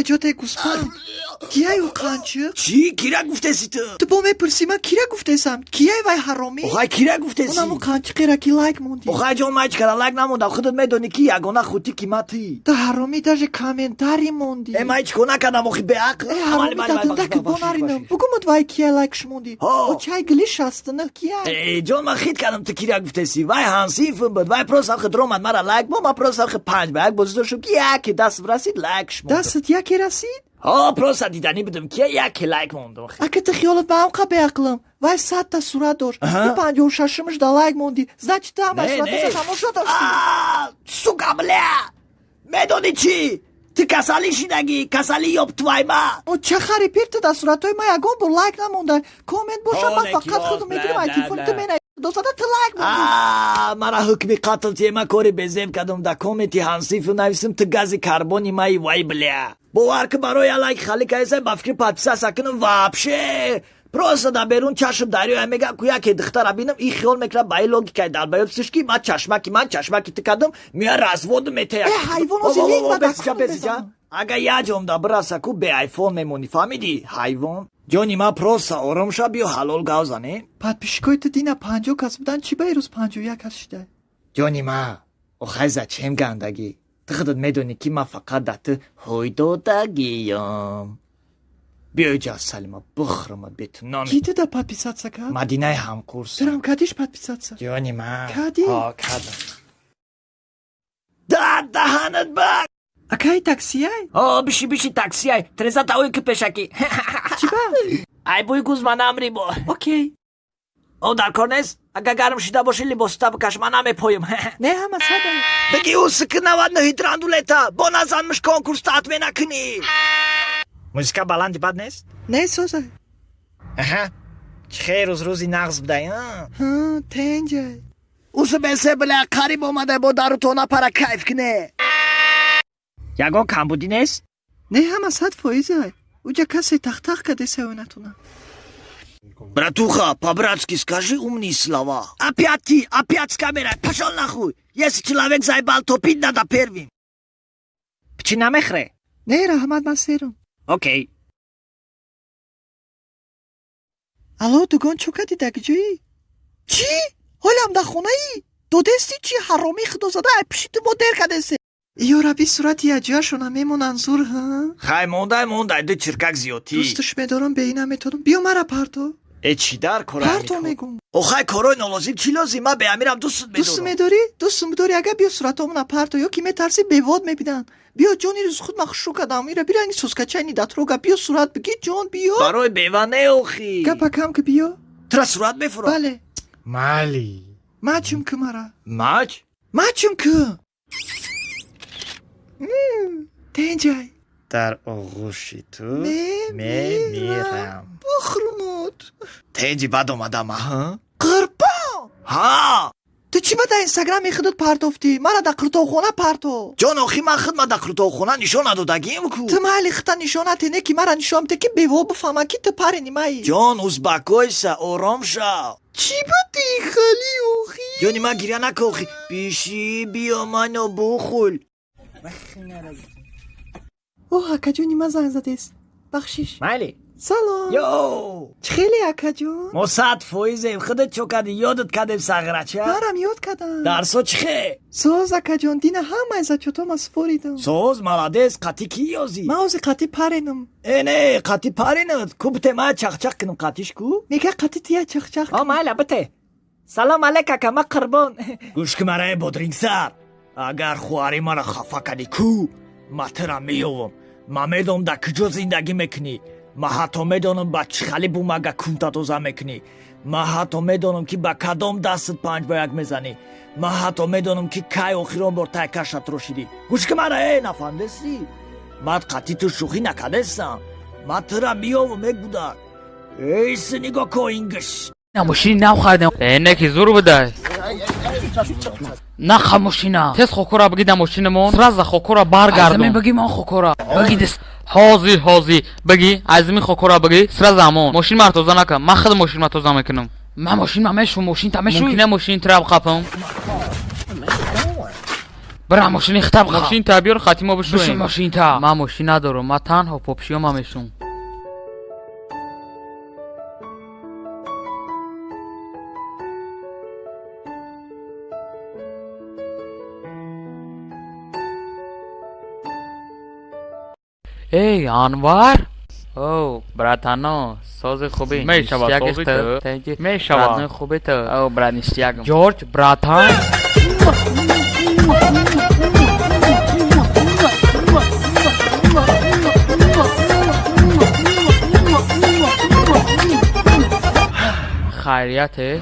Ҷай ҷоте, гӯспанд, кияй ӯ қанчиқ? Чӣ? Кира гуфтеси ту? Ту бо мепурсӣ, ман кира гуфтесам? Кияй вай ҳаромӣ? Охай, кира гуфтеси? Онаму қанчиқера ки лайк мондӣ. Охай ҷон, ман ҳеҷ кара лайк намондам. Худат медонӣ, ки ягона хутӣ ки ма тӣ. Ту ҳаромӣ, даже комментарий мондӣ. Э, ман ҳеҷ кор накардам, охи, беақл. Э, ҳаромӣ, дадундаки бо наринам. Бугумуд, вай кияй лайкш мондӣ? Очай гили 69 кияй? Э, ҷон, ман хит кардам, ту кира гуфтеси. Вай ҳансифм буд. Вай просто охи дромад, мара лайк мо, ман просто охи 5-1 бозӣ доштам, ки яке даст расид, лайкш мондам. Дастат яке расид? Ҳо, просто диданӣ будам, ки яке лайк мондам. Ака, ту хиёлат ба ҳам қа беақлам? Вай 100-та сурат дошт, ту 56-умаш да лайк мондӣ, значит, ту ҳамаи сураташа тамошо доштӣ. Сука, бля, медонӣ чӣ? Ту касалӣ шидагӣ, касалӣ, ёб твою ма. О, ча хари пир, ту дар суратҳои ман ягон бор лайк намонда, коммент боша, ман фақат худам мегирам, ай телефони ту мена досада, ту лайк мондӣ. Мара ҳукми қатл тие, ман кори безеб кардам, да комменти ҳансифу нависим, ту гази карбони маи, вай, бля. Бовар ки, барои лайк хали кайса, ба фикри подписаться кунам вообще. Просто дар берун чашм дарёя мега ку, яке духтара бинам, и хиёл мекунад ба и логикаи долбоёб сиш, ки ман чашмаки, ман чашмаки ту кардам, мея развод метея. Э, ҳайвон, ози линк ба дастам. Ага як ҷом да бираса ку, бе айфон мемонӣ, фаҳмидӣ, ҳайвон. Ҷони ман, просто ором ша, биё ҳалол гав занем. Подписчикои ту дина 50 кас буданд, чӣ ба ирӯз 51 кас шида? Ҷони ман, охай, зачем гандагӣ? Ту худат медонӣ, ки ман фақат да ту ҳой додагиём. Биё ҷа, Салима, бихӯрма бету. Ки ту да подписаться кард? Мадинаи ҳамкурс. Турам кадиш подписаться? Ҷони ман. Кадӣ? Ҳо, кадам. Да даҳанат ба. Акай, таксияй? О, биши, биши, таксияй. Треза таои ки пешакӣ. Чӣ ба? Ай бӯи гуз ма намри бо. Окей. О, дар кор нест. Агар гарм шида боши, либосата бикаш, ман намепоем. Не, ҳама сада. Бигӣ усики 99 драндулета бо назанмиш, конкурс татме накунӣ. Музика баланди бад нест? Не, соза. Аҳа, чӣ хел рӯз, рӯзи нағз будай. Ҳа, тенҷай. Усу бесе, бля, қариб омада бо дару тона пара кайф куне. Ягон камбудӣ нест? Не, ҳама 100 фоизай. Уҷа касе тахтах кадеса натона. Братуха, по-братски скажи умные слова. Опять ты, опять с камерой. Пошел нахуй. Если человек заебал, топить надо первым. Чӣ намехре? Не, раҳмат, ман серам. Окей. Алло, дугон, чӯ кардӣ, дар куҷоӣ? Чӣ, ҳолам дар хонаӣ? Додести чӣ, ҳаромӣ худозада, ай пиши ту мо дер кардесе. Ё рабби, сурати яҷояшона мемонанд, зур, ҳа. Хай, мондай, мондай, ду чиркак зиёдтӣ. Дӯсташ медорам, бе ина метонам. Биё, мара парто. Э, чӣ дар кора? Парто мегум. Охай, корои нолозим чӣ лозим? Ман беамирам дӯстат медорам. Дӯст медорӣ? Дӯстум бидорӣ, агар биё, суратомона парто, ё ки метарсӣ, бевод мебинанд. Биё, ҷони, рӯзи худ ман хушрӯ кардам, ира биранги соскачайни датрога. Биё, сурат бигир, ҷон, биё. Барои бева не, охи. Гапа кам ки, биё. Тура сурат мефурам? Бале. Майли. Мачум ки мара. Мач. Мачум ки. Тенҷай. Дар оғӯши ту мемирам. Бухрумуд. Тенҷи, бад омадам, аҳа. Қурбон. Ҳа. Ту чӣ ба дар инстаграми худат партофтӣ? Мара дар қуртобхона парто. Ҷон, охи, ман худма дар қуртобхона нишон надодагим ку. Ту майли, худта нишонате, не ки мара нишон бите, ки бево бифаҳманд, ки ту парени маи. Ҷон, успокойся, ором шав. Чӣ ба дихали, охи? Ҷони ман, гиря нака, охи. Биши, биё, мано бухул. Оҳ, акаҷони ман занг задест, бахшиш. Майли. Салом. Йо. Чӣ хеле, акаҷон? Мо 100 фоизем, худат чо кардӣ? Ёдат кардем, сағрача. Марам ёд кардам. Дарсо чӣ хел? Соз, акаҷон, дина ҳамаи зачётома супоридам. Соз, молодец. Қатӣ кӣ ёзӣ? Ман ози қатӣ паренам. Э, не, қатӣ паренат ку, бите, ман чахчах кунам қатиш ку. Мега, қатӣ тия чахчах. О, майла, бите. Салом алейк, ака, ма қурбон. Гӯш ки, мараи бодрингсар, агар хоҳари мара хафа кардӣ ку, ма тура меёвам. Ман медонам, дар куҷо зиндагӣ мекунӣ. Ман ҳатто медонам, ба чӣ хали бумага кунта тоза мекунӣ. Ман ҳатто медонам, ки ба кадом дастат 5-1 мезанӣ. Ман ҳатто медонам, ки кай охирон бор тайкаша трошидӣ. Гӯш ки, мара, э, нафаҳмидестӣ? Ман қатъи ту шӯхӣ накардестам. Ман тура меёвам, э, гудак. Эй, нигоҳ ко, ингиш. На, мошини нав харидем. Э, не, ки зур будай. Наха мошина. Тез хокора бигӣ да мошинамон. Сразу хокора баргардон. Бигӣ мон хокора. Бигӣ дес. Ҳозир, ҳозир. Бигӣ, аз ми хокора бигӣ, сразу амон. Мошин мар тоза накун. Ман худ мошин ма тоза мекунам. Ман мошин ма мешу, мошин та мешу. Мумкина мошин тра бқапам. Бира мошини хита бихо. Мошин та биёр, хати мо Бишин бишӯем. Мошин та. Ман мошин надорам, ман танҳо попшиёма мешум. Эй, Анвар! О, братано, сози хуби. Мешава, Ништяк сози ту. ту. Тенки. Мешава. Родной хуби ту. О, брат, ништякам. Ҷорҷ, братан! Хайрияте.